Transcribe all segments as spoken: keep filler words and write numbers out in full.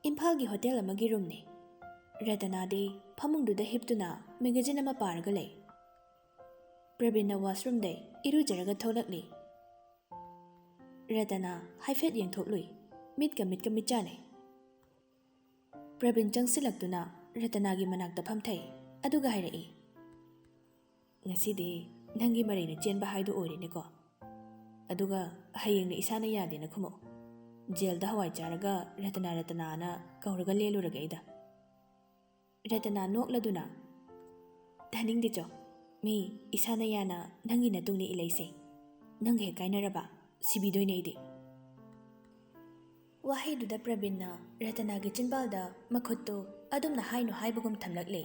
ꯏꯝꯐꯥꯜꯒꯤ ꯍꯣꯇꯦꯜ ꯑꯃꯒꯤ ꯔꯨꯝꯅꯤ꯫ ꯔꯇꯅꯥꯗꯤ ꯐꯃꯨꯡꯗꯨꯗ ꯍꯤꯞꯇꯨꯅ ꯃꯦꯒꯥꯖꯤꯟ ꯑꯃ ꯄꯥꯔꯒ ꯂꯩ꯫ ꯄ꯭ꯔꯕꯤꯟꯅ ꯋꯥꯁꯔꯨꯝꯗꯩ ꯏꯔꯨꯖꯔꯒ ꯊꯣꯛꯂꯛꯂꯤ꯫ ꯔꯇꯅꯥ ꯍꯥꯏꯐꯦꯠ ꯌꯦꯡꯊꯣꯛꯂꯨꯏ꯫ ꯃꯤꯠꯀ ꯃꯤꯠꯀ ꯃꯤꯠ ꯆꯥꯟꯅꯩ꯫ ꯄ꯭ꯔꯕꯤꯟ ꯆꯪꯁꯤꯜꯂꯛꯇꯨꯅ ꯔꯇꯅꯥꯒꯤ ꯃꯅꯥꯛꯇ ꯐꯝꯊꯩ, ꯑꯗꯨꯒ ꯍꯥꯏꯔꯛꯏ, "ꯉꯁꯤꯗꯤ ꯅꯪꯒꯤ ꯃꯔꯩꯅ ꯆꯦꯟꯕ ꯍꯥꯏꯗꯣ ꯑꯣꯏꯔꯦꯅꯦꯀꯣ꯫ ꯑꯗꯨꯒ ꯍꯌꯦꯡꯅ ꯏꯁꯥꯅ ꯌꯥꯗꯦꯅ ꯈꯨꯝꯃꯛꯑꯣ꯫ ꯖꯦꯜꯗ ꯍꯋꯥꯏ ꯆꯥꯔꯒ ꯔꯇꯅꯥ ꯔꯇꯅꯥꯅ ꯀꯧꯔꯒ ꯂꯦꯜꯂꯨꯔꯒꯦ ꯑꯩꯗ꯫" ꯔꯇꯅꯥ ꯅꯣꯛꯂꯗꯨꯅ, "ꯇꯥꯅꯤꯡꯗꯦ ꯆꯣ, ꯃꯤ ꯏꯁꯥꯅ ꯌꯥꯅ ꯅꯪꯒꯤ ꯅꯇꯨꯡꯅꯤ ꯏꯂꯩꯁꯦ꯫ ꯅꯪꯒ ꯍꯦꯛ ꯀꯥꯏꯅꯔꯕ ꯁꯤꯕꯤꯗꯣꯏꯅꯦ ꯑꯩꯗꯤ꯫" ꯋꯥꯍꯩꯗꯨꯗ ꯄ꯭ꯔꯕꯤꯟꯅ ꯔꯇꯅꯥꯒꯤ ꯆꯤꯟꯕꯥꯜꯗ ꯃꯈꯨꯠꯇꯨ ꯑꯗꯨꯝꯅ ꯍꯥꯏꯅꯨ ꯍꯥꯏꯕꯒꯨꯝ ꯊꯝꯂꯛꯂꯦ꯫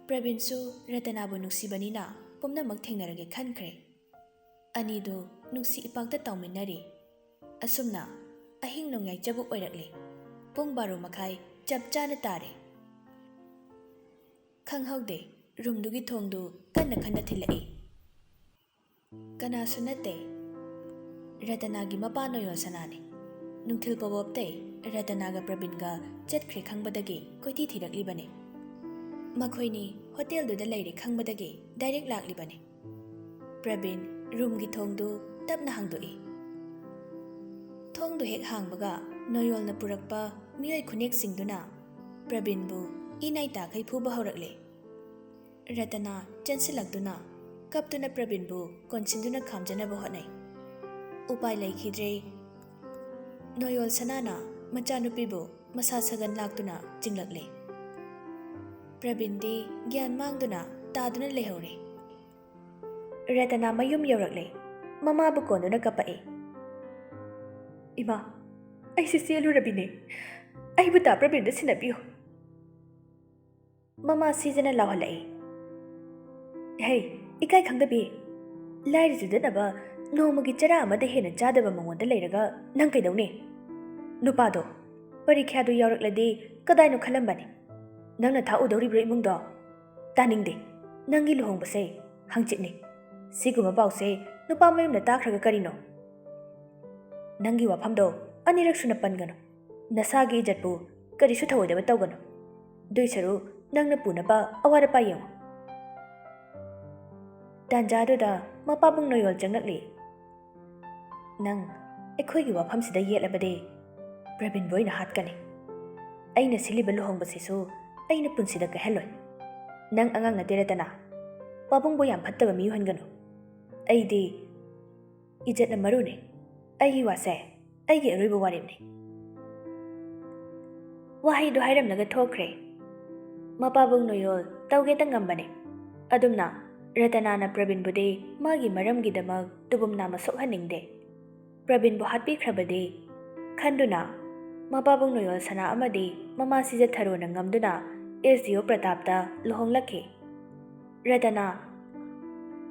ꯄ꯭ꯔꯕꯤꯟꯁꯨ ꯔꯇꯅꯥꯕꯨ ꯅꯨꯡꯁꯤꯕꯅꯤꯅ ꯄꯨꯝꯅꯃꯛ ꯊꯦꯡꯅꯔꯒꯦ ꯈꯟꯈ꯭ꯔꯦ꯫ ꯑꯅꯤꯗꯨ ꯅꯨꯡꯁꯤ ꯏꯄꯥꯛꯇ ꯇꯥꯎꯃꯤꯟꯅꯔꯤ꯫ ꯑꯁꯨꯝꯅ ꯑꯍꯤꯡ ꯅꯣꯡꯌꯥꯏ ꯆꯕꯨꯛ ꯑꯣꯏꯔꯛꯂꯦ꯫ ꯄꯨꯡ ꯕꯥꯔꯣ ꯃꯈꯥꯏ ꯆꯞ ꯆꯥꯅ ꯇꯥꯔꯦ꯫ ꯈꯪꯍꯧꯗꯦ, ꯔꯨꯝꯗꯨꯒꯤ ꯊꯣꯡꯗꯨ ꯀꯟꯅ ꯀꯟꯅ ꯊꯤꯜꯂꯛꯏ꯫ ꯀꯅꯥꯁꯨ ꯅꯠꯇꯦ, ꯔꯇꯅꯥꯒꯤ ꯃꯄꯥ ꯅꯣꯌꯣꯜ ꯁꯅꯥꯅꯤ꯫ ꯅꯨꯡꯊꯤꯜ ꯄꯣꯕꯣꯞꯇꯩ ꯔꯇꯅꯥꯒ ꯄ꯭ꯔꯕꯤꯟꯒ ꯆꯠꯈ꯭ꯔꯦ ꯈꯪꯕꯗꯒꯤ ꯀꯣꯏꯊꯤ ꯊꯤꯔꯛꯂꯤꯕꯅꯤ꯫ ꯃꯈꯣꯏꯅꯤ ꯍꯣꯇꯦꯜꯗꯨꯗ ꯂꯩꯔꯦ ꯈꯪꯕꯗꯒꯤ ꯗꯥꯏꯔꯦꯛ ꯂꯥꯛꯂꯤꯕꯅꯤ꯫ ꯄ꯭ꯔꯕꯤꯟ ꯔꯨꯝꯒꯤ ꯊꯣꯡꯗꯨ ꯇꯞꯅ ꯍꯥꯡꯗꯣꯛꯏ꯫ ꯊꯣꯡꯗꯨ ꯍꯦꯛ ꯍꯥꯡꯕꯒ ꯅꯣꯌꯣꯜꯅ ꯄꯨꯔꯛꯄ ꯃꯤꯑꯣꯏ ꯈꯨꯅꯦꯛꯁꯤꯡꯗꯨꯅ ꯄ꯭ꯔꯕꯤꯟꯕꯨ ꯏꯅꯥꯏ ꯇꯥꯈꯩ ꯐꯨꯕ ꯍꯧꯔꯛꯂꯦ꯫ ꯔꯇꯅꯥ ꯆꯦꯟꯁꯤꯜꯂꯛꯇꯨꯅ ꯀꯞꯇꯨꯅ ꯄ꯭ꯔꯕꯤꯟꯕꯨ ꯀꯣꯟꯁꯤꯟꯗꯨꯅ ꯈꯥꯝꯖꯅꯕ ꯍꯣꯠꯅꯩ꯫ ꯎꯄꯥꯏ ꯂꯩꯈꯤꯗ꯭ꯔꯦ꯫ ꯅꯣꯌꯣꯜ ꯁꯅꯥꯅ ꯃꯆꯥꯅꯨꯄꯤꯕꯨ ꯃꯁꯥ ꯁꯒꯟ ꯂꯥꯛꯇꯨꯅ ꯆꯤꯡꯂꯛꯂꯦ꯫ ꯄ꯭ꯔꯕꯤꯟꯗꯤ ꯒ꯭ꯌꯥꯟ ꯃꯥꯡꯗꯨꯅ ꯇꯥꯗꯨꯅ ꯂꯩꯍꯧꯔꯦ꯫ ꯔꯇꯅꯥ ꯃꯌꯨꯝ ꯌꯧꯔꯛꯂꯦ꯫ ꯃꯃꯥꯕꯨ ꯀꯣꯟꯗꯨꯅ ꯀꯞꯄꯛꯏ꯫ "ꯏꯃꯥ, ꯑꯩꯁꯦ ꯆꯦꯜꯂꯨꯔꯕꯤꯅꯦ꯫ ꯑꯩꯕꯨ ꯇꯥ ꯄ꯭ꯔꯕꯤꯟꯗ ꯁꯤꯟꯅꯕꯤꯌꯨ꯫" ꯃꯃꯥ ꯁꯤꯖꯅ ꯂꯥꯎꯍꯜꯂꯛꯏ꯫ "ꯍꯦ, ꯏꯀꯥꯏ ꯈꯪꯗꯕꯤ! ꯂꯥꯏꯔ ꯆꯨꯗꯅꯕ ꯅꯣꯡꯃꯒꯤ ꯆꯔꯥ ꯑꯃꯗ ꯍꯦꯟꯅ ꯆꯥꯗꯕ ꯃꯉꯣꯟꯗ ꯂꯩꯔꯒ ꯅꯪ ꯀꯩꯗꯧꯅꯤ? ꯅꯨꯄꯥꯗꯣ ꯄꯔꯤꯈ꯭ꯌꯥꯗꯨ ꯌꯥꯎꯔꯛꯂꯗꯤ ꯀꯗꯥꯏꯅꯣ ꯈꯜꯂꯝꯕꯅꯤ? ꯅꯪꯅ ꯊꯥꯛꯎꯗꯧꯔꯤꯕ꯭ꯔꯣ ꯏꯃꯨꯡꯗꯣ? ꯇꯥꯅꯤꯡꯗꯦ꯫ ꯅꯪꯒꯤ ꯂꯨꯍꯣꯡꯕꯁꯦ ꯍꯪꯆꯤꯠꯅꯤ꯫ ꯁꯤꯒꯨꯝꯕ ꯄꯥꯎꯁꯦ ꯅꯨꯄꯥ ꯃꯌꯨꯝꯅ ꯇꯥꯈ꯭ꯔꯒ ꯀꯔꯤꯅꯣ? ꯅꯪꯒꯤ ꯋꯥꯐꯝꯗꯣ ꯑꯅꯤꯔꯛ ꯁꯨꯅ ꯄꯟꯒꯅꯨ꯫ ꯅꯁꯥꯒꯤ ꯏꯖꯠꯄꯨ ꯀꯔꯤꯁꯨ ꯊꯧꯑꯣꯏꯗꯕ ꯇꯧꯒꯅꯨ꯫ ꯑꯗꯨꯏ ꯁꯔꯨꯛ ꯅꯪꯅ ꯄꯨꯅꯕ ꯑꯋꯥꯠ ꯑꯄꯥ ꯌꯦꯡꯉꯨ꯫ ꯇꯥꯟꯖꯥꯗꯨꯗ ꯃꯄꯥꯕꯨꯡ ꯅꯣꯌꯣꯜ ꯆꯪꯂꯛꯂꯤ꯫ "ꯅꯪ ꯑꯩꯈꯣꯏꯒꯤ ꯋꯥꯐꯝꯁꯤꯗ ꯌꯦꯠꯂꯕꯗꯤ ꯄ꯭ꯔꯕꯤꯟꯕꯨ ꯑꯩꯅ ꯍꯥꯠꯀꯅꯤ꯫ ꯑꯩꯅ ꯁꯤꯜꯂꯤꯕ ꯂꯨꯍꯣꯡꯕꯁꯤꯁꯨ ꯑꯩꯅ ꯄꯨꯟꯁꯤꯗ ꯀꯥꯏꯍꯜꯂꯣꯏ꯫ ꯅꯪ ꯑꯉꯥꯡ ꯅꯠꯇꯦ ꯔꯇꯅꯥ꯫ ꯄꯥꯕꯨꯡꯕꯨ ꯌꯥꯝ ꯐꯠꯇꯕ ꯃꯤ ꯑꯣꯏꯍꯟꯒꯅꯨ꯫ ꯑꯩꯗꯤ ꯏꯖꯠꯅ ꯃꯔꯨꯅꯤ꯫ ꯑꯩꯒꯤ ꯋꯥꯁꯦ ꯑꯩꯒꯤ ꯑꯔꯣꯏꯕ ꯋꯥꯔꯦꯞꯅꯤ꯫" ꯋꯥꯍꯩꯗꯨ ꯍꯥꯏꯔꯝꯂꯒ ꯊꯣꯛꯈ꯭ꯔꯦ꯫ ꯃꯄꯥꯕꯨꯡ ꯅꯣꯌꯣꯜ ꯇꯧꯒꯦꯇ ꯉꯝꯕꯅꯦ꯫ ꯑꯗꯨꯝꯅ ꯔꯇꯅꯥꯅ ꯄ꯭ꯔꯕꯤꯟꯕꯨꯗꯤ ꯃꯥꯒꯤ ꯃꯔꯝꯒꯤꯗꯃꯛ ꯇꯨꯕꯨꯝ ꯅꯥꯝꯃ ꯁꯣꯛꯍꯟꯅꯤꯡꯗꯦ꯫ ꯄ꯭ꯔꯕꯤꯟꯕꯨ ꯍꯥꯠꯄꯤꯈ꯭ꯔꯕꯗꯤ ꯈꯟꯗꯨꯅ ꯃꯄꯥꯕꯨꯡ ꯅꯣꯌꯣꯜ ꯁꯅꯥ ꯑꯃꯗꯤ ꯃꯃꯥ ꯁꯤꯖꯊꯔꯣꯅ ꯉꯝꯗꯨꯅ ꯑꯦꯁ ꯗꯤ ꯑꯣ ꯄ꯭ꯔꯇꯥꯞꯇ ꯂꯨꯍꯣꯡꯂꯛꯈꯤ꯫ ꯔꯇꯅꯥ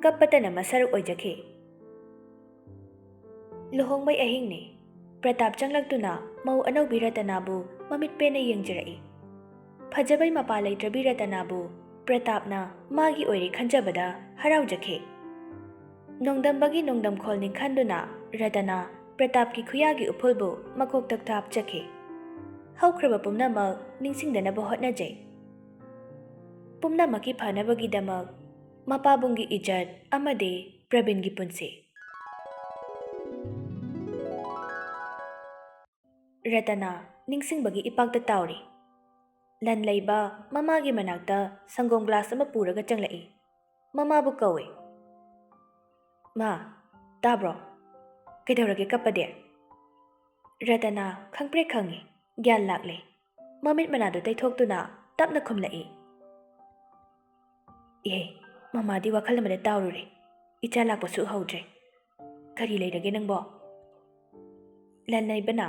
ꯀꯞꯄꯇꯅ ꯃꯁꯔꯨꯛ ꯑꯣꯏꯖꯈꯤ꯫ ꯂꯨꯍꯣꯡꯕꯩ ꯑꯍꯤꯡꯅꯤ꯫ ꯄ꯭ꯔꯇꯥꯞ ꯆꯪꯂꯛꯇꯨꯅ ꯃꯧ ꯑꯅꯧꯕꯤ ꯔꯇꯅꯥꯕꯨ ꯃꯃꯤꯠ ꯄꯦꯟꯅ ꯌꯦꯡꯖꯔꯛꯏ꯫ ꯐꯖꯕꯩ ꯃꯄꯥ ꯂꯩꯇ꯭ꯔꯕꯤ ꯔꯇꯅꯥꯕꯨ ꯄ꯭ꯔꯇꯥꯞꯅ ꯃꯥꯒꯤ ꯑꯣꯏꯔꯦ ꯈꯟꯖꯕꯗ ꯍꯔꯥꯎꯖꯈꯤ꯫ ꯅꯣꯡꯗꯝꯕꯒꯤ ꯅꯣꯡꯗꯝꯈꯣꯜꯅꯤ ꯈꯟꯗꯨꯅ ꯔꯇꯅꯥ ꯄ꯭ꯔꯇꯥꯞꯀꯤ ꯈꯨꯌꯥꯒꯤ ꯎꯐꯨꯜꯕꯨ ꯃꯀꯣꯛꯇ ꯍꯥꯞꯆꯈꯤ꯫ ꯍꯧꯈ꯭ꯔꯕ ꯄꯨꯝꯅꯃꯛ ꯅꯤꯡꯁꯤꯡꯗꯅꯕ ꯍꯣꯠꯅꯖꯩ꯫ ꯄꯨꯝꯅꯃꯛꯀꯤ ꯐꯅꯕꯒꯤꯗꯃꯛ ꯃꯄꯥꯕꯨꯡꯒꯤ ꯏꯖꯠ ꯑꯃꯗꯤ ꯄ꯭ꯔꯕꯤꯟꯒꯤ ꯄꯨꯟꯁꯤ꯫ ꯔꯇꯅꯥ ꯅꯤꯡꯁꯤꯡꯕꯒꯤ ꯏꯄꯥꯛꯇ ꯇꯥꯎꯔꯤ꯫ ꯂꯟ ꯂꯩꯕ ꯃꯃꯥꯒꯤ ꯃꯅꯥꯛꯇ ꯁꯪꯒꯣꯝ ꯒ꯭ꯂꯥꯁ ꯑꯃ ꯄꯨꯔꯒ ꯆꯪꯂꯛꯏ꯫ ꯃꯃꯥꯕꯨ ꯀꯧꯏ꯫ "ꯃꯥ, ꯇꯥꯕ꯭ꯔꯣ? ꯀꯩꯗꯧꯔꯒꯦ ꯀꯞꯄꯗꯤ?" ꯔꯇꯅꯥ ꯈꯪꯄ꯭ꯔꯦꯛ ꯈꯪꯉꯤ, ꯒ꯭ꯌꯥꯟ ꯂꯥꯛꯂꯦ꯫ ꯃꯃꯤꯠ ꯃꯅꯥꯗꯨ ꯇꯩꯊꯣꯛꯇꯨꯅ ꯇꯞꯅ ꯈꯨꯝꯂꯛꯏ꯫ "ꯏꯍꯦ, ꯃꯃꯥꯗꯤ ꯋꯥꯈꯜ ꯑꯃꯗ ꯇꯥꯎꯔꯨꯔꯦ꯫ ꯏꯆꯥ ꯂꯥꯛꯄꯁꯨ ꯎꯍꯧꯗ꯭ꯔꯦ꯫ ꯀꯔꯤ ꯂꯩꯔꯒꯦ ꯅꯪꯕꯣ?" ꯂꯟꯅꯩꯕꯅ,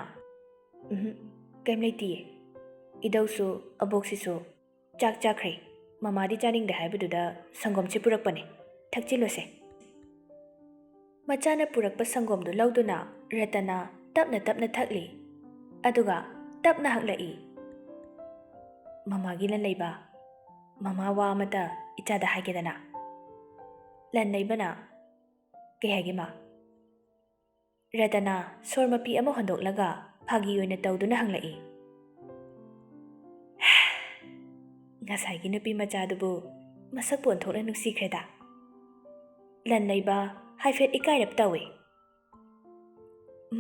"ꯎꯝꯍꯨꯝ, ꯀꯩꯝ ꯂꯩꯇꯤꯌꯦ꯫ ꯏꯙꯧꯁꯨ ꯑꯕꯣꯛꯁꯤꯁꯨ ꯆꯥꯛ ꯆꯥꯈ꯭ꯔꯦ꯫ ꯃꯃꯥꯗꯤ ꯆꯥꯅꯤꯡꯗꯦ ꯍꯥꯏꯕꯗꯨꯗ ꯁꯪꯒꯣꯝꯁꯦ ꯄꯨꯔꯛꯄꯅꯦ꯫ ꯊꯛꯆꯤꯜꯂꯨꯁꯦ꯫" ꯃꯆꯥꯅ ꯄꯨꯔꯛꯄ ꯁꯪꯒꯣꯝꯗꯨ ꯂꯧꯗꯨꯅ ꯔꯇꯅꯥ ꯇꯞꯅ ꯇꯞꯅ ꯊꯛꯂꯤ꯫ ꯑꯗꯨꯒ ꯇꯞꯅ ꯍꯛꯂꯛꯏ꯫ "ꯃꯃꯥꯒꯤ ꯂꯟ ꯂꯩꯕ, ꯃꯃꯥ ꯋꯥ ꯑꯃꯇ ꯏꯆꯥꯗ ꯍꯥꯏꯒꯦꯗꯅ꯫" ꯂꯟ ꯂꯩꯕꯅ, "ꯀꯩ ꯍꯥꯏꯒꯦ ꯃꯥ?" ꯔꯇꯅꯥ ꯁꯣꯔ ꯃꯄꯤ ꯑꯃ ꯍꯣꯟꯗꯣꯛꯂꯒ, ꯐꯥꯒꯤ ꯑꯣꯏꯅ ꯇꯧꯗꯨꯅ ꯍꯪꯂꯛꯏ꯫ ꯉꯁꯥꯏꯒꯤ ꯅꯨꯄꯤ ꯃꯆꯥꯗꯨꯕꯨ ꯃꯁꯛꯄꯨ ꯑꯣꯟꯊꯣꯛꯅ ꯅꯨꯡꯁꯤꯈ꯭ꯔꯦꯗ꯫ ꯂꯟ ꯂꯩꯕ ꯍꯥꯏꯐꯦꯠ ꯏꯀꯥꯏꯔꯞ ꯇꯧꯏ꯫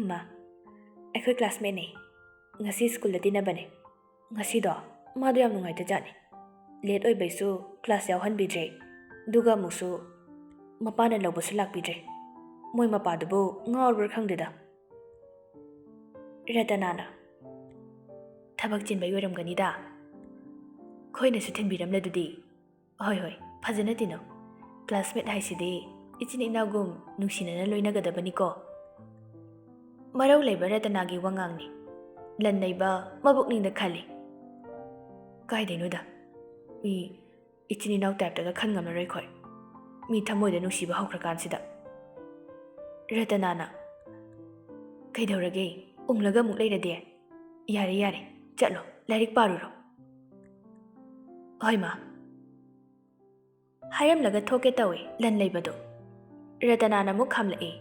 "ꯃꯥ, ꯑꯩꯈꯣꯏ ꯀ꯭ꯂꯥꯁꯃꯦꯠꯅꯦ꯫ ꯉꯁꯤ ꯁ꯭ꯀꯨꯜꯗ ꯇꯤꯟꯅꯕꯅꯦ꯫ ꯉꯁꯤꯗꯣ ꯃꯥꯗꯣ ꯌꯥꯝ ꯅꯨꯡꯉꯥꯏꯇꯖꯥꯠꯅꯤ꯫ Late ꯑꯣꯏꯕꯩꯁꯨ class ꯌꯥꯎꯍꯟꯕꯤꯗ꯭ꯔꯦ꯫ ꯑꯗꯨꯒ ꯑꯃꯨꯛꯁꯨ ꯃꯄꯥꯅ ꯂꯧꯕꯁꯨ ꯂꯥꯛꯄꯤꯗ꯭ꯔꯦ꯫ ꯃꯣꯏ ꯃꯄꯥꯗꯨꯕꯨ ꯉꯥꯎꯔꯕ꯭ꯔꯥ ꯈꯪꯗꯦꯗ꯫" ꯔꯇꯅꯥꯅ, "ꯊꯕꯛ ꯆꯤꯟꯕꯩ ꯑꯣꯏꯔꯝꯒꯅꯤꯗ꯫ ꯑꯩꯈꯣꯏꯅꯁꯨ ꯊꯤꯟꯕꯤꯔꯝꯂꯗꯨꯗꯤ꯫" "ꯍꯣꯏ, ꯍꯣꯏ, ꯐꯖꯅ ꯇꯤꯟꯅꯧ꯫ ꯀ꯭ꯂꯥꯁꯃꯦꯠ ꯍꯥꯏꯁꯤꯗꯤ ꯏꯆꯤꯟ ꯏꯅꯥꯎꯒꯨꯝ ꯅꯨꯡꯁꯤꯅꯅ ꯂꯣꯏꯅꯒꯗꯕꯅꯤꯀꯣ꯫" ꯃꯔꯧ ꯂꯩꯕ ꯔꯇꯅꯥꯒꯤ ꯋꯥꯉꯥꯡꯅꯤ꯫ ꯂꯟ ꯂꯩꯕ ꯃꯕꯨꯛꯅꯤꯡꯗ ꯈꯜꯂꯤ, "ꯀꯥꯏꯗꯩꯅꯣꯗ, ꯃꯤ ꯏꯆꯤꯟ ꯏꯅꯥꯎ ꯇꯥꯏꯞꯇꯒ ꯈꯟ ꯉꯝꯂꯔꯣꯏ ꯑꯩꯈꯣꯏ꯫ ꯃꯤ ꯊꯃꯣꯏꯗ ꯅꯨꯡꯁꯤꯕ ꯍꯧꯈ꯭ꯔꯀꯥꯟꯁꯤꯗ꯫" ꯔꯇꯅꯥꯅ, "ꯀꯩꯗꯧꯔꯒꯦ? ꯎꯪꯂꯒ ꯑꯃꯨꯛ ꯂꯩꯔꯗꯤ? ꯌꯥꯔꯦ, ꯌꯥꯔꯦ, ꯆꯠꯂꯣ, ꯂꯥꯏꯔꯤꯛ ꯄꯥꯔꯨꯔꯣ꯫" "ꯍꯣꯏ, ꯃꯥ꯫" ꯍꯥꯏꯔꯝꯂꯒ ꯊꯣꯛꯀꯦ ꯇꯧꯏ ꯂꯟ ꯂꯩꯕꯗꯣ꯫ ꯔꯇꯅꯥꯅ ꯑꯃꯨꯛ ꯈꯥꯝꯂꯛꯏ꯫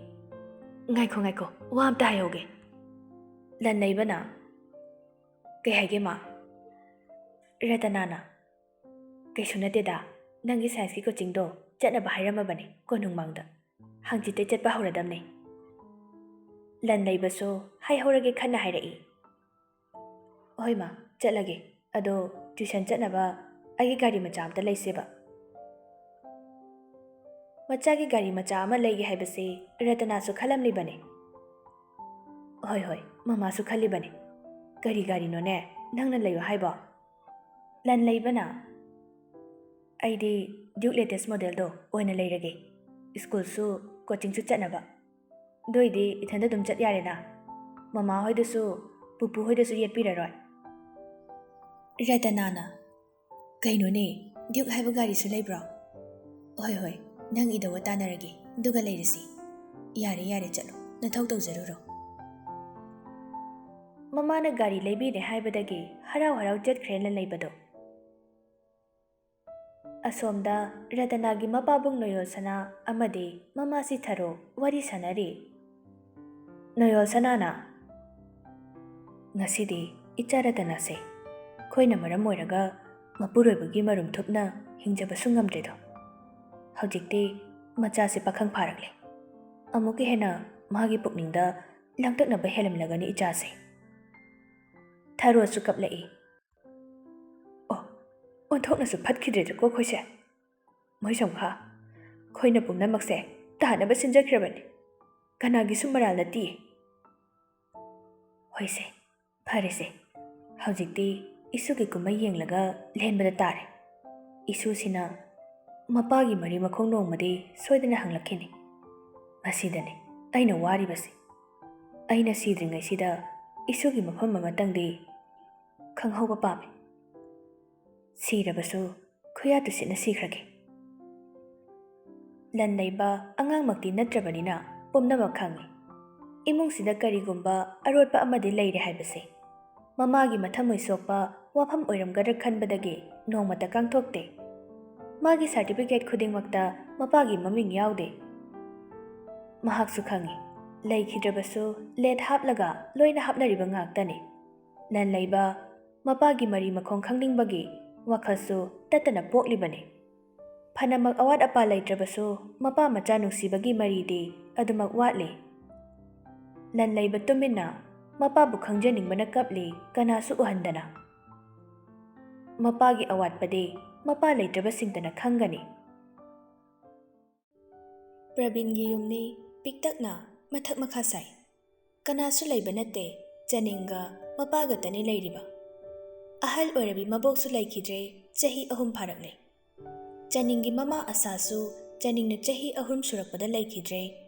"ꯉꯥꯏꯈꯣ, ꯉꯥꯏꯈꯣ, ꯋꯥ ꯑꯝꯇ ꯍꯥꯏꯍꯧꯒꯦ꯫" ꯂꯟ ꯂꯩꯕꯅ, "ꯀꯩ ꯍꯥꯏꯒꯦ, ꯃꯥ?" ꯔꯇꯅꯥꯅ, "ꯀꯩꯁꯨ ꯅꯠꯇꯦꯗ, ꯅꯪꯒꯤ ꯁꯥꯏꯟꯁꯀꯤ ꯀꯣꯆꯤꯡꯗꯣ ꯆꯠꯅꯕ ꯍꯥꯏꯔꯝꯃꯕꯅꯦ ꯀꯣꯅꯨꯡꯃꯥꯡꯗ꯫ ꯍꯪꯆꯤꯠꯇꯩ ꯆꯠꯄ ꯍꯧꯔꯗꯝꯅꯦ꯫" ꯂꯟ ꯂꯩꯕꯁꯨ ꯍꯥꯏꯍꯧꯔꯒꯦ ꯈꯟꯅ ꯍꯥꯏꯔꯛꯏ꯫ "ꯍꯣꯏ ꯃꯥ, ꯆꯠꯂꯒꯦ꯫ ꯑꯗꯣ ꯇ꯭ꯌꯨꯁꯟ ꯆꯠꯅꯕ ꯑꯩꯒꯤ ꯒꯥꯔꯤ ꯃꯆꯥ ꯑꯝꯇ ꯂꯩꯁꯦꯕ꯫" ꯃꯆꯥꯒꯤ ꯒꯥꯔꯤ ꯃꯆꯥ ꯑꯃ ꯂꯩꯒꯦ ꯍꯥꯏꯕꯁꯤ ꯔꯇꯅꯥꯁꯨ ꯈꯜꯂꯝꯂꯤꯕꯅꯤ꯫ "ꯍꯣꯏ, ꯍꯣꯏ, ꯃꯃꯥꯁꯨ ꯈꯜꯂꯤꯕꯅꯤ꯫ ꯀꯔꯤ ꯒꯥꯔꯤꯅꯣꯅꯦ ꯅꯪꯅ ꯂꯩꯌꯣ ꯍꯥꯏꯕꯣ?" ꯂꯟ ꯂꯩꯕꯅ, "ꯑꯩꯗꯤ ꯗ꯭ꯌꯨꯛ ꯂꯦꯇꯦꯁ ꯃꯣꯗꯦꯜꯗꯣ ꯑꯣꯏꯅ ꯂꯩꯔꯒꯦ꯫ ꯁ꯭ꯀꯨꯜꯁꯨ ꯀꯣꯆꯤꯡꯁꯨ ꯆꯠꯅꯕ꯫ ꯑꯗꯨ ꯑꯣꯏꯗꯤ ꯏꯊꯟꯗ ꯑꯗꯨꯝ ꯆꯠ ꯌꯥꯔꯦꯅ꯫ ꯃꯃꯥ ꯍꯣꯏꯗꯁꯨ, ꯄꯨꯄꯨ ꯍꯣꯏꯗꯁꯨ ꯌꯦꯠꯄꯤꯔꯔꯣꯏ꯫" ꯔꯇꯅꯥꯅ, "ꯀꯩꯅꯣꯅꯦ, ꯗ꯭ꯌꯨꯛ ꯍꯥꯏꯕ ꯒꯥꯔꯤꯁꯨ ꯂꯩꯕ꯭ꯔꯣ? ꯍꯣꯏ, ꯍꯣꯏ, ꯅꯪ ꯏꯗꯧꯒ ꯇꯥꯟꯅꯔꯒꯦ, ꯑꯗꯨꯒ ꯂꯩꯔꯁꯤ꯫ ꯌꯥꯔꯦ, ꯌꯥꯔꯦ, ꯆꯠꯂꯣ, ꯅꯊꯧ ꯇꯧꯖꯔꯨꯔꯣ꯫" ꯃꯃꯥꯅ ꯒꯥꯔꯤ ꯂꯩꯕꯤꯔꯦ ꯍꯥꯏꯕꯗꯒꯤ ꯍꯔꯥꯎ ꯍꯔꯥꯎ ꯆꯠꯈ꯭ꯔꯦ ꯂꯟ ꯂꯩꯕꯗꯣ꯫ ꯑꯁꯣꯝꯗ ꯔꯇꯅꯥꯒꯤ ꯃꯄꯥꯕꯨꯡ ꯅꯣꯌꯣꯜ ꯁꯅꯥ ꯑꯃꯗꯤ ꯃꯃꯥ ꯁꯤꯊꯔꯣ ꯋꯥꯔꯤ ꯁꯥꯟꯅꯔꯤ꯫ ꯅꯣꯌꯣꯜ ꯁꯅꯥꯅ, ꯉꯁꯤꯗꯤ ꯏꯆꯥ ꯔꯇꯅꯥꯁꯦ ꯑꯩꯈꯣꯏꯅ ꯃꯔꯝ ꯑꯣꯏꯔꯒ ꯃꯄꯨꯔꯣꯏꯕꯒꯤ ꯃꯔꯨꯝ ꯊꯨꯞꯅ ꯍꯤꯡꯖꯕꯁꯨ ꯉꯝꯗ꯭ꯔꯦꯗꯣ꯫ ꯍꯧꯖꯤꯛꯇꯤ ꯃꯆꯥꯁꯦ ꯄꯥꯈꯪ ꯐꯥꯔꯛꯂꯦ꯫ ꯑꯃꯨꯛꯀ ꯍꯦꯟꯅ ꯃꯥꯒꯤ ꯄꯨꯛꯅꯤꯡꯗ ꯂꯥꯡꯇꯛꯅꯕ ꯍꯦꯜꯂꯝꯂꯒꯅꯤ ꯏꯆꯥꯁꯦ꯫ ꯊꯔꯣꯁꯨ ꯀꯞꯂꯛꯏ꯫ ꯑꯣ, ꯑꯣꯟꯊꯣꯛꯅꯁꯨ ꯐꯠꯈꯤꯗ꯭ꯔꯦꯗꯀꯣ ꯑꯩꯈꯣꯏꯁꯦ꯫ ꯃꯣꯏꯁꯝꯈꯥ, ꯑꯩꯈꯣꯏꯅ ꯄꯨꯝꯅꯃꯛꯁꯦ ꯇꯥꯅꯕ ꯁꯤꯟꯖꯈ꯭ꯔꯕꯅꯤ꯫ ꯀꯅꯥꯒꯤꯁꯨ ꯃꯔꯥꯜ ꯅꯠꯇꯤꯌꯦ꯫ ꯍꯣꯏꯁꯦ, ꯐꯔꯦꯁꯦ꯫ ꯍꯧꯖꯤꯛꯇꯤ ꯏꯁꯨꯒꯤ ꯀꯨꯝꯍꯩ ꯌꯦꯡꯂꯒ ꯂꯦꯟꯕꯗ ꯇꯥꯔꯦ꯫ ꯏꯁꯨꯁꯤꯅ ꯃꯄꯥꯒꯤ ꯃꯔꯤ ꯃꯈꯣꯡ ꯅꯣꯡꯃꯗꯤ ꯁꯣꯏꯗꯅ ꯍꯪꯂꯛꯈꯤꯅꯤ꯫ ꯃꯁꯤꯗꯅꯤ ꯑꯩꯅ ꯋꯥꯔꯤꯕꯁꯦ꯫ ꯑꯩꯅ ꯁꯤꯗ꯭ꯔꯤꯉꯩꯁꯤꯗ ꯏꯁꯨꯒꯤ ꯃꯐꯝ ꯑꯃꯇꯪꯗꯤ ꯈꯪꯍꯧꯕ ꯄꯥꯝꯃꯤ꯫ ꯁꯤꯔꯕꯁꯨ ꯈꯨꯌꯥ ꯇꯨꯁꯤꯠꯅ ꯁꯤꯈ꯭ꯔꯒꯦ꯫ ꯂꯟ ꯂꯩꯕ ꯑꯉꯥꯡꯃꯛꯇꯤ ꯅꯠꯇ꯭ꯔꯕꯅꯤꯅ ꯄꯨꯝꯅꯃꯛ ꯈꯪꯏ꯫ ꯏꯃꯨꯡꯁꯤꯗ ꯀꯔꯤꯒꯨꯝꯕ ꯑꯔꯣꯠꯄ ꯑꯃꯗꯤ ꯂꯩꯔꯦ ꯍꯥꯏꯕꯁꯦ꯫ ꯃꯃꯥꯒꯤ ꯃꯊꯃꯣꯏ ꯁꯣꯛꯄ ꯋꯥꯐꯝ ꯑꯣꯏꯔꯝꯒꯗ꯭ꯔꯥ ꯈꯟꯕꯗꯒꯤ ꯅꯣꯡꯃꯇ ꯀꯥꯡꯊꯣꯛꯇꯦ꯫ ꯃꯥꯒꯤ ꯁꯥꯔꯇꯤꯐꯤꯀꯦꯠ ꯈꯨꯗꯤꯡꯃꯛꯇ ꯃꯄꯥꯒꯤ ꯃꯃꯤꯡ ꯌꯥꯎꯗꯦ꯫ ꯃꯍꯥꯛꯁꯨ ꯈꯪꯏ, ꯂꯩꯈꯤꯗ꯭ꯔꯕꯁꯨ ꯂꯦꯠ ꯍꯥꯞꯂꯒ ꯂꯣꯏꯅ ꯍꯥꯞꯅꯔꯤꯕ ꯉꯥꯛꯇꯅꯤ꯫ ꯂꯟ ꯂꯩꯕ ꯃꯄꯥꯒꯤ ꯃꯔꯤ ꯃꯈꯣꯡ ꯈꯪꯅꯤꯡꯕꯒꯤ ꯋꯥꯈꯜꯁꯨ ꯇꯠꯇꯅ ꯄꯣꯛꯂꯤꯕꯅꯤ꯫ ꯐꯅꯃꯛ ꯑꯋꯥꯠ ꯑꯄꯥ ꯂꯩꯇ꯭ꯔꯕꯁꯨ ꯃꯄꯥ ꯃꯆꯥ ꯅꯨꯡꯁꯤꯕꯒꯤ ꯃꯔꯤꯗꯤ ꯑꯗꯨꯃꯛ ꯋꯥꯠꯂꯤ꯫ ꯂꯟ ꯂꯩꯕ ꯇꯨꯃꯤꯟꯅ ꯃꯄꯥꯕꯨ ꯈꯪꯖꯅꯤꯡꯕꯅ ꯀꯞꯂꯤ, ꯀꯅꯥꯁꯨ ꯎꯍꯟꯗꯅ꯫ ꯃꯄꯥꯒꯤ ꯑꯋꯥꯠꯄꯗꯤ ꯃꯄꯥ ꯂꯩꯇ꯭ꯔꯕꯁꯤꯡꯇꯅ ꯈꯪꯒꯅꯤ꯫ ꯄ꯭ꯔꯕꯤꯟꯒꯤ ꯌꯨꯝꯅꯤ ꯄꯤꯛꯇꯛꯅ ꯃꯊꯛ ꯃꯈꯥ ꯁꯥꯏ꯫ ꯀꯅꯥꯁꯨ ꯂꯩꯕ ꯅꯠꯇꯦ, ꯆꯅꯤꯡꯒ ꯃꯄꯥꯒꯇꯅꯤ ꯂꯩꯔꯤꯕ꯫ ꯑꯍꯜ ꯑꯣꯏꯔꯕꯤ ꯃꯕꯣꯛꯁꯨ ꯂꯩꯈꯤꯗ꯭ꯔꯦ, ꯆꯍꯤ ꯑꯍꯨꯝ ꯐꯥꯔꯛꯂꯦ꯫ ꯆꯅꯤꯡꯒꯤ ꯃꯃꯥ ꯑꯁꯥꯁꯨ ꯆꯅꯤꯡꯅ ꯆꯍꯤ ꯑꯍꯨꯝ ꯁꯨꯔꯛꯄꯗ ꯂꯩꯈꯤꯗ꯭ꯔꯦ,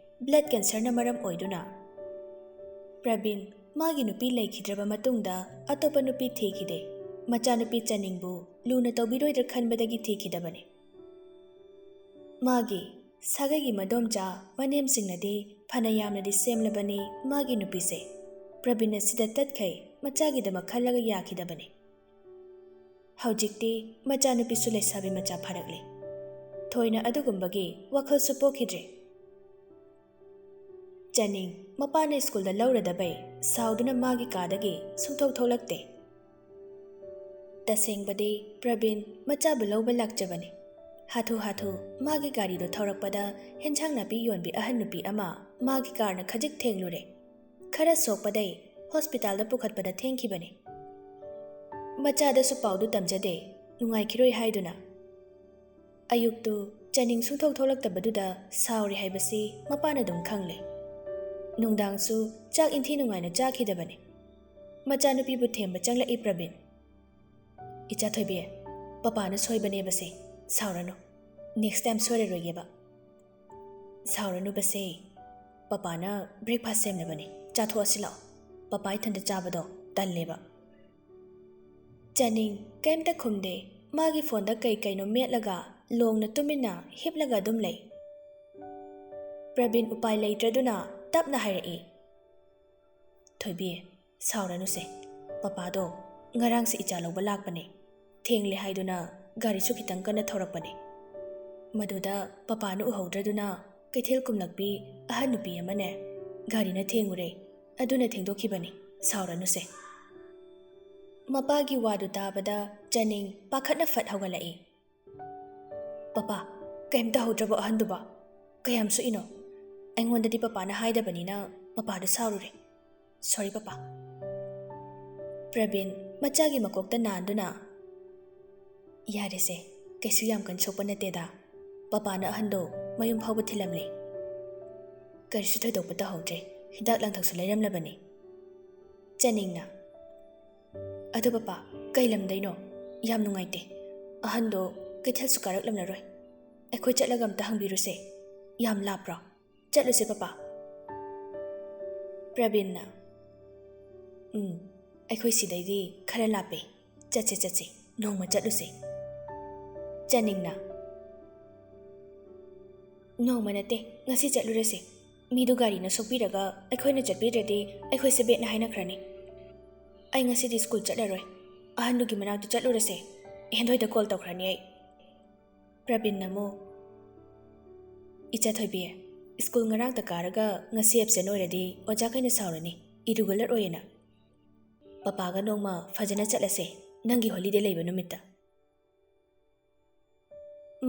ꯕ꯭ꯂꯗ ꯀꯦꯟꯁꯔꯅ ꯃꯔꯝ ꯑꯣꯏꯗꯨꯅ꯫ ꯄ꯭ꯔꯕꯤꯟ ꯃꯥꯒꯤ ꯅꯨꯄꯤ ꯂꯩꯈꯤꯗ꯭ꯔꯕ ꯃꯇꯨꯡꯗ ꯑꯇꯣꯞꯄ ꯅꯨꯄꯤ ꯊꯤꯈꯤꯗꯦ꯫ ꯃꯆꯥꯅꯨꯄꯤ ꯆꯅꯤꯡꯕꯨ ꯂꯨꯅ ꯇꯧꯕꯤꯔꯣꯏꯗ꯭ꯔꯥ ꯈꯟꯕꯗꯒꯤ ꯊꯤꯈꯤꯗꯕꯅꯤ꯫ ꯃꯥꯒꯤ ꯁꯥꯒꯩꯒꯤ ꯃꯗꯣꯝꯆꯥ ꯃꯅꯦꯝꯁꯤꯡꯅꯗꯤ ꯐꯅ ꯌꯥꯝꯅꯗꯤ ꯁꯦꯝꯂꯕꯅꯤ ꯃꯥꯒꯤ ꯅꯨꯄꯤꯁꯦ꯫ ꯄ꯭ꯔꯕꯤꯟ ꯑꯁꯤꯗ ꯇꯠꯈꯩ ꯃꯆꯥꯒꯤꯗꯃꯛ ꯈꯜꯂꯒ ꯌꯥꯈꯤꯗꯕꯅꯤ꯫ ꯍꯧꯖꯤꯛꯇꯤ ꯃꯆꯥꯅꯨꯄꯤꯁꯨ ꯂꯩꯁꯥꯕꯤ ꯃꯆꯥ ꯐꯥꯔꯛꯂꯦ꯫ ꯊꯣꯏꯅ ꯑꯗꯨꯒꯨꯝꯕꯒꯤ ꯋꯥꯈꯜꯁꯨ ꯄꯣꯛꯈꯤꯗ꯭ꯔꯦ꯫ ꯆꯅꯤꯡ ꯃꯄꯥꯅ ꯁ꯭ꯀꯨꯜꯗ ꯂꯧꯔꯗꯕꯩ ꯁꯥꯎꯗꯨꯅ ꯃꯥꯒꯤ ꯀꯥꯗꯒꯤ ꯁꯨꯡꯊꯣꯛ ꯊꯣꯛꯂꯛꯇꯦ꯫ ꯇꯁꯦꯡꯕꯗꯤ ꯄ꯭ꯔꯕꯤꯟ ꯃꯆꯥꯕꯨ ꯂꯧꯕ ꯂꯥꯛꯆꯕꯅꯤ꯫ ꯍꯥꯊꯨ ꯍꯥꯊꯨ ꯃꯥꯒꯤ ꯒꯥꯔꯤꯗꯨ ꯊꯧꯔꯛꯄꯗ ꯍꯦꯟꯁꯥꯡ ꯅꯥꯄꯤ ꯌꯣꯟꯕꯤ ꯑꯍꯟ ꯅꯨꯄꯤ ꯑꯃ ꯃꯥꯒꯤ ꯀꯥꯔꯅ ꯈꯖꯤꯛ ꯊꯦꯡꯂꯨꯔꯦ꯫ ꯈꯔ ꯁꯣꯛꯄꯗꯩ ꯍꯣꯁꯄꯤꯇꯥꯜꯗ ꯄꯨꯈꯠꯄꯗ ꯊꯦꯡꯈꯤꯕꯅꯤ꯫ ꯃꯆꯥꯗꯁꯨ ꯄꯥꯎꯗꯨ ꯇꯝꯖꯗꯦ, ꯅꯨꯡꯉꯥꯏꯈꯤꯔꯣꯏ ꯍꯥꯏꯗꯨꯅ꯫ ꯑꯌꯨꯛꯇꯨ ꯆꯅꯤꯡ ꯁꯨꯡꯊꯣꯛ ꯊꯣꯛꯂꯛꯇꯕꯗꯨꯗ ꯁꯥꯎꯔꯦ ꯍꯥꯏꯕꯁꯤ ꯃꯄꯥꯅ ꯑꯗꯨꯝ ꯈꯪꯂꯦ꯫ ꯅꯨꯡꯗꯥꯡꯁꯨ ꯆꯥꯛ ꯏꯟꯊꯤ ꯅꯨꯡꯉꯥꯏꯅ ꯆꯥꯈꯤꯗꯕꯅꯤ꯫ ꯃꯆꯥꯅꯨꯄꯤꯕꯨ ꯊꯦꯝꯕ ꯆꯪꯂꯛꯏ ꯄ꯭ꯔꯕꯤꯟ꯫ "ꯏꯆꯥ ꯊꯣꯏꯕꯤ, ꯄꯄꯥꯅ ꯁꯣꯏꯕꯅꯦꯕꯁꯦ, ꯁꯥꯎꯔꯅꯨ꯫ ꯅꯦꯛꯁ ꯇꯥꯏꯝ ꯁꯣꯏꯔꯔꯣꯏꯒꯦꯕ꯫" "ꯁꯥꯎꯔꯅꯨꯕꯁꯦ, ꯄꯄꯥꯅ ꯕ꯭ꯔꯦꯛꯐꯥꯁ ꯁꯦꯝꯂꯕꯅꯤ, ꯆꯥꯊꯣꯛꯑꯁꯤ ꯂꯥꯛꯑꯣ꯫ ꯄꯄꯥ ꯏꯊꯟꯇ ꯆꯥꯕꯗꯣ ꯇꯜꯂꯦꯕ꯫" ꯆꯅꯤꯡ ꯀꯩꯝꯇ ꯈꯨꯝꯗꯦ꯫ ꯃꯥꯒꯤ ꯐꯣꯟꯗ ꯀꯩ ꯀꯩꯅꯣ ꯃꯦꯠꯂꯒ ꯂꯣꯡꯅ ꯇꯨꯃꯤꯟꯅ ꯍꯤꯞꯂꯒ ꯑꯗꯨꯝ ꯂꯩ꯫ ꯄ꯭ꯔꯕꯤꯟ ꯎꯄꯥꯏ ꯂꯩꯇ꯭ꯔꯗꯨꯅ ꯇꯞꯅ ꯍꯥꯏꯔꯛꯏ, "ꯊꯣꯏꯕꯤ, ꯁꯥꯎꯔꯅꯨꯁꯦ꯫ ꯄꯄꯥꯗꯣ ꯉꯔꯥꯡꯁꯦ ꯏꯆꯥ ꯂꯧꯕ ꯂꯥꯛꯄꯅꯦ꯫ ꯊꯦꯡꯂꯦ ꯍꯥꯏꯗꯨꯅ ꯒꯥꯔꯤꯁꯨ ꯈꯤꯇꯪ ꯀꯟꯅ ꯊꯧꯔꯛꯄꯅꯦ꯫ ꯃꯗꯨꯗ ꯄꯄꯥꯅ ꯎꯍꯧꯗ꯭ꯔꯗꯨꯅ ꯀꯩꯊꯦꯜ ꯀꯨꯝꯂꯛꯄꯤ ꯑꯍꯟ ꯅꯨꯄꯤ ꯑꯃꯅꯦ ꯒꯥꯔꯤꯅ ꯊꯦꯡꯉꯨꯔꯦ꯫ ꯑꯗꯨꯅ ꯊꯦꯡꯗꯣꯛꯈꯤꯕꯅꯤ꯫ ꯁꯥꯎꯔꯅꯨꯁꯦ꯫" ꯃꯄꯥꯒꯤ ꯋꯥꯗꯨ ꯇꯥꯕꯗ ꯆꯅꯤꯡ ꯄꯥꯈꯠꯅ ꯐꯠ ꯍꯧꯒꯠꯂꯛꯏ꯫ "ꯄꯄꯥ, ꯀꯩꯝꯇ ꯍꯧꯗ꯭ꯔꯕꯣ ꯑꯍꯟꯗꯨꯕꯣ? ꯀꯌꯥꯝ ꯁꯣꯛꯏꯅꯣ? ꯑꯩꯉꯣꯟꯗꯗꯤ ꯄꯄꯥꯅ ꯍꯥꯏꯗꯕꯅꯤꯅ ꯄꯄꯥꯗꯨ ꯁꯥꯎꯔꯨꯔꯦ꯫ ꯁꯣꯔꯤ ꯄꯄꯥ꯫" ꯄ꯭ꯔꯕꯤꯟ ꯃꯆꯥꯒꯤ ꯃꯀꯣꯛꯇ ꯅꯥꯟꯗꯨꯅ, "ꯌꯥꯔꯦꯁꯦ, ꯀꯩꯁꯨ ꯌꯥꯝ ꯀꯟ ꯁꯣꯛꯄ ꯅꯠꯇꯦꯗ꯫ ꯄꯄꯥꯅ ꯑꯍꯟꯗꯣ ꯃꯌꯨꯝ ꯐꯥꯎꯕ ꯊꯤꯜꯂꯝꯂꯦ꯫ ꯀꯔꯤꯁꯨ ꯊꯣꯏꯗꯣꯛꯄ ꯇꯧꯍꯧꯗ꯭ꯔꯦ꯫ ꯍꯤꯗꯥꯛ ꯂꯥꯡꯊꯛꯁꯨ ꯂꯩꯔꯝꯂꯕꯅꯤ꯫" ꯆꯅꯤꯡꯅ, "ꯑꯗꯨ ꯄꯄꯥ, ꯀꯩ ꯂꯝꯗꯩꯅꯣ? ꯌꯥꯝ ꯅꯨꯡꯉꯥꯏꯇꯦ꯫ ꯑꯍꯟꯗꯣ ꯀꯩꯊꯦꯜꯁꯨ ꯀꯥꯔꯛꯂꯝꯂꯔꯣꯏ꯫ ꯑꯩꯈꯣꯏ ꯆꯠꯂꯒ ꯑꯝꯇ ꯍꯪꯕꯤꯔꯨꯁꯦ꯫ ꯌꯥꯝ ꯂꯥꯞꯄ꯭ꯔꯣ? ꯆꯠꯂꯨꯁꯦ ꯄꯄꯥ꯫" ꯄ꯭ꯔꯕꯤꯟꯅ, "ꯎꯝ, ꯑꯩꯈꯣꯏ ꯁꯤꯗꯩꯗꯤ ꯈꯔ ꯂꯥꯞꯄꯦ꯫ ꯆꯠꯁꯦ, ꯆꯠꯁꯦ, ꯅꯣꯡꯃ ꯆꯠꯂꯨꯁꯦ꯫" ꯆꯅꯤꯡꯅ, "ꯅꯣꯡꯃ ꯅꯠꯇꯦ, ꯉꯁꯤ ꯆꯠꯂꯨꯔꯁꯦ꯫ ꯃꯤꯗꯨ ꯒꯥꯔꯤꯅ ꯁꯣꯛꯄꯤꯔꯒ ꯑꯩꯈꯣꯏꯅ ꯆꯠꯄꯤꯗ꯭ꯔꯗꯤ ꯑꯩꯈꯣꯏꯁꯦ ꯕꯦꯠꯅ ꯍꯥꯏꯅꯈ꯭ꯔꯅꯤ꯫ ꯑꯩ ꯉꯁꯤꯗꯤ ꯁ꯭ꯀꯨꯜ ꯆꯠꯂꯔꯣꯏ꯫ ꯑꯍꯟꯗꯨꯒꯤ ꯃꯅꯥꯛꯇ ꯆꯠꯂꯨꯔꯁꯦ꯫ ꯍꯦꯟꯊꯣꯏꯗ ꯀꯣꯜ ꯇꯧꯈ꯭ꯔꯅꯤ ꯑꯩ꯫" ꯄ꯭ꯔꯕꯤꯟꯅ ꯑꯃꯨꯛ, "ꯏꯆꯥ ꯊꯣꯏꯕꯤ, ꯁ꯭ꯀꯨꯜ ꯉꯔꯥꯡꯇ ꯀꯥꯔꯒ ꯉꯁꯤ ꯑꯦꯞꯁꯦꯟ ꯑꯣꯏꯔꯗꯤ ꯑꯣꯖꯥꯈꯩꯅ ꯁꯥꯎꯔꯅꯤ, ꯏꯔꯤꯒꯨꯂꯔ ꯑꯣꯏꯌꯦꯅ꯫ ꯄꯄꯥꯒ ꯅꯣꯡꯃ ꯐꯖꯅ ꯆꯠꯂꯁꯦ, ꯅꯪꯒꯤ ꯍꯣꯂꯤꯗꯦ ꯂꯩꯕ ꯅꯨꯃꯤꯠꯇ꯫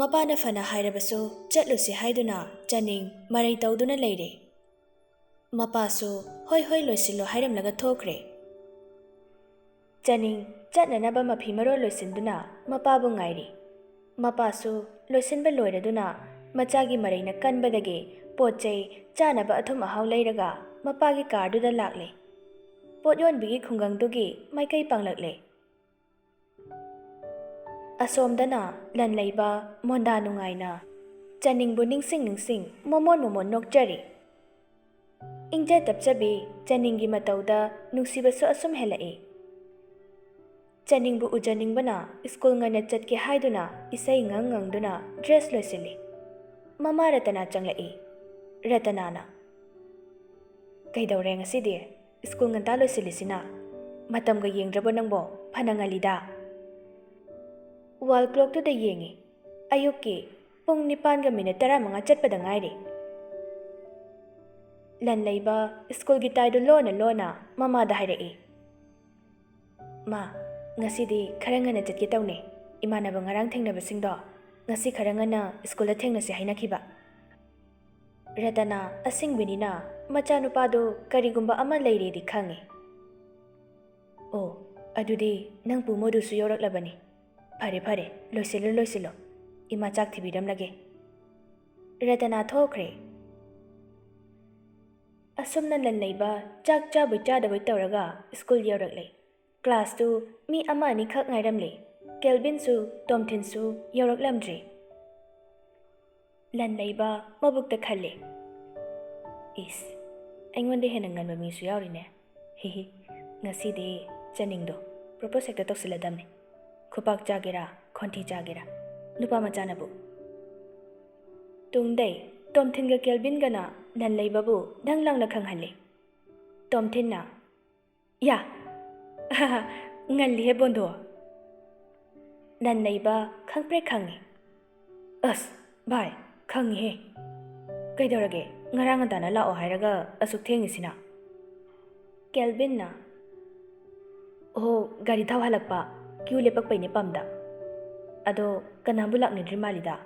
ꯃꯄꯥꯅ ꯐꯅ ꯍꯥꯏꯔꯕꯁꯨ ꯆꯠꯂꯨꯁꯤ ꯍꯥꯏꯗꯨꯅ ꯆꯅꯤꯡ ꯃꯔꯩ ꯇꯧꯗꯨꯅ ꯂꯩꯔꯦ꯫ ꯃꯄꯥꯁꯨ "ꯍꯣꯏ ꯍꯣꯏ, ꯂꯣꯏꯁꯤꯜꯂꯣ" ꯍꯥꯏꯔꯝꯂꯒ ꯊꯣꯛꯈ꯭ꯔꯦ꯫ ꯆꯅꯤꯡ ꯆꯠꯅꯅꯕ ꯃꯐꯤ ꯃꯔꯣꯜ ꯂꯣꯏꯁꯤꯟꯗꯨꯅ ꯃꯄꯥꯕꯨ ꯉꯥꯏꯔꯤ꯫ ꯃꯄꯥꯁꯨ ꯂꯣꯏꯁꯤꯟꯕ ꯂꯣꯏꯔꯗꯨꯅ ꯃꯆꯥꯒꯤ ꯃꯔꯩꯅ ꯀꯟꯕꯗꯒꯤ ꯄꯣꯠ ꯆꯩ ꯆꯥꯅꯕ ꯑꯊꯨꯝ ꯑꯍꯥꯎ ꯂꯩꯔꯒ ꯃꯄꯥꯒꯤ ꯀꯥꯔꯗꯨꯗ ꯂꯥꯛꯂꯦ꯫ ꯄꯣꯠ ꯌꯣꯟꯕꯤꯒꯤ ꯈꯨꯡꯒꯪꯗꯨꯒꯤ ꯃꯥꯏꯀꯩ ꯄꯥꯡꯂꯛꯂꯦ꯫ ꯑꯁꯣꯝꯗꯅ ꯂꯟ ꯂꯩꯕ ꯃꯣꯟꯗꯥ ꯅꯨꯡꯉꯥꯏꯅ ꯆꯅꯤꯡꯕꯨ ꯅꯤꯡꯁꯤꯡ ꯅꯤꯡꯁꯤꯡ ꯃꯣꯃꯣꯟ ꯃꯣꯃꯣꯟ ꯅꯣꯛꯆꯔꯤ꯫ ꯏꯪꯖ ꯇꯞꯆꯕꯤ ꯆꯅꯤꯡꯒꯤ ꯃꯇꯧꯗ ꯅꯨꯡꯁꯤꯕꯁꯨ ꯑꯁꯨꯝ ꯍꯦꯜꯂꯛꯏ꯫ ꯆꯅꯤꯡꯕꯨ ꯎꯖꯅꯤꯡꯕꯅ ꯁ꯭ꯀꯨꯜ ꯉꯟꯅ ꯆꯠꯀꯦ ꯍꯥꯏꯗꯨꯅ ꯏꯁꯩ ꯉꯪ ꯉꯪꯗꯨꯅ ꯗ꯭ꯔꯦꯁ ꯂꯣꯏꯁꯤꯜꯂꯤ꯫ ꯃꯃꯥ ꯔꯇꯅꯥ ꯆꯪꯂꯛꯏ꯫ ꯔꯇꯅꯥꯅ, "ꯀꯩꯗꯧꯔꯦ ꯉꯁꯤꯗꯤ? ꯁ꯭ꯀꯨꯜ ꯉꯟꯇꯥ ꯂꯣꯏꯁꯤꯜꯂꯤꯁꯤꯅ? ꯃꯇꯝꯒ ꯌꯦꯡꯗ꯭ꯔꯕꯣ ꯅꯪꯕꯣ? ꯐꯅ ꯉꯜꯂꯤꯗ!" ꯋꯥꯜ ꯀ꯭ꯂꯣꯛꯇꯨꯗ ꯌꯦꯡꯉꯤ꯫ ꯑꯌꯨꯛꯀꯤ ꯄꯨꯡ ꯅꯤꯄꯥꯟꯒ ꯃꯤꯅꯤꯠ ꯇꯔꯥꯃꯉꯥ ꯆꯠꯄꯗ ꯉꯥꯏꯔꯤ꯫ ꯂꯟ ꯂꯩꯕ ꯁ꯭ꯀꯨꯜꯒꯤ ꯇꯥꯏꯗꯨ ꯂꯣꯟꯅ ꯂꯣꯟꯅ ꯃꯃꯥꯗ ꯍꯥꯏꯔꯛꯏ꯫ "ꯃꯥ, ꯉꯁꯤꯗꯤ ꯈꯔ ꯉꯟꯅ ꯆꯠꯀꯦ ꯇꯧꯅꯦ꯫ ꯏꯃꯥꯟꯅꯕ ꯉꯔꯥꯡ ꯊꯦꯡꯅꯕꯁꯤꯡꯗꯣ ꯉꯁꯤ ꯈꯔ ꯉꯟꯅ ꯁ꯭ꯀꯨꯜꯗ ꯊꯦꯡꯅꯁꯤ ꯍꯥꯏꯅꯈꯤꯕ꯫ ꯔꯇꯅꯥ ꯑꯁꯤꯡꯕꯤꯅꯤꯅ ꯃꯆꯥꯅꯨꯄꯥꯗꯨ ꯀꯔꯤꯒꯨꯝꯕ ꯑꯃ ꯂꯩꯔꯦꯗꯤ ꯈꯪꯉꯤ꯫ ꯑꯣ, ꯑꯗꯨꯗꯤ ꯅꯪ ꯄꯨ ꯃꯣꯗꯨꯁꯨ ꯌꯧꯔꯛꯂꯕꯅꯤ꯫ ꯐꯔꯦ ꯐꯔꯦ, ꯂꯣꯏꯁꯤꯜꯂꯨ ꯂꯣꯏꯁꯤꯜꯂꯨ꯫ ꯏꯃꯥ ꯆꯥꯛ ꯊꯤꯕꯤꯔꯝꯂꯒꯦ꯫" ꯔꯇꯅꯥ ꯊꯣꯛꯈ꯭ꯔꯦ꯫ ꯑꯁꯨꯝꯅ ꯂꯟ ꯂꯩꯕ ꯆꯥꯛ ꯆꯥꯕꯣꯏ ꯆꯥꯗꯕꯣꯏ ꯇꯧꯔꯒ ꯁ꯭ꯀꯨꯜ ꯌꯧꯔꯛꯂꯦ꯫ ꯀ꯭ꯂꯥꯁꯇꯨ ꯃꯤ ꯑꯃ ꯑꯅꯤꯈꯛ ꯉꯥꯏꯔꯝꯂꯦ꯫ ꯀꯦꯜꯕꯤꯟꯁꯨ ꯇꯣꯝꯊꯤꯟꯁꯨ ꯌꯧꯔꯛꯂꯝꯗ꯭ꯔꯤ꯫ ꯂꯟ ꯂꯩꯕ ꯃꯕꯨꯛꯇ ꯈꯜꯂꯦ, "ꯏꯁ, ꯑꯩꯉꯣꯟꯗ ꯍꯦꯟꯅ ꯉꯟꯕ ꯃꯤꯁꯨ ꯌꯥꯎꯔꯤꯅꯦ꯫ ꯍꯤꯍꯤ, ꯉꯁꯤꯗꯤ ꯆꯅꯤꯡꯗꯣ ꯄ꯭ꯔꯣꯄꯣꯁ ꯍꯦꯛꯇ ꯇꯧꯁꯤꯜꯂꯗꯝꯅꯤ꯫ ꯈꯨꯄꯥꯛ ꯆꯥꯒꯦꯔꯥ, ꯈꯣꯟꯊꯤ ꯆꯥꯒꯦꯔꯥ, ꯅꯨꯄꯥ ꯃꯆꯥꯅꯕꯨ!" ꯇꯨꯡꯗꯩ ꯇꯣꯝꯊꯤꯟꯒ ꯀꯦꯜꯕꯤꯟꯒꯅ ꯂꯟ ꯂꯩꯕꯕꯨ ꯗꯪ ꯂꯥꯎꯅ ꯈꯪꯍꯜꯂꯤ꯫ ꯇꯣꯝꯊꯤꯟꯅ, "ꯌꯥ! ꯉꯜꯂꯤꯍꯦ ꯕꯣꯟꯗꯣ!" ꯂꯟ ꯂꯩꯕ ꯈꯪꯄ꯭ꯔꯦꯛ ꯈꯪꯉꯤ꯫ "ꯑꯁ, ꯚꯥꯏ, ꯈꯪꯉꯤꯍꯦ!" ꯀꯩꯗꯧꯔꯒꯦ? ꯉꯔꯥꯡ ꯉꯟꯇꯥꯅ ꯂꯥꯛꯑꯣ ꯍꯥꯏꯔꯒ ꯑꯁꯨꯛ ꯊꯦꯡꯉꯤꯁꯤꯅ? ꯀꯦꯜꯕꯤꯟꯅ, "ꯑꯣ, ꯒꯥꯔꯤ ꯊꯥꯎ ꯍꯜꯂꯛꯄ, ꯀ꯭ꯌꯨ ꯂꯦꯞꯄꯛꯄꯩꯅꯦ ꯄꯝꯗ꯫ ꯑꯗꯣ ꯀꯅꯥꯝꯕꯨ ꯂꯥꯛꯅꯗ꯭ꯔꯤ ꯃꯥꯜꯂꯤꯗ꯫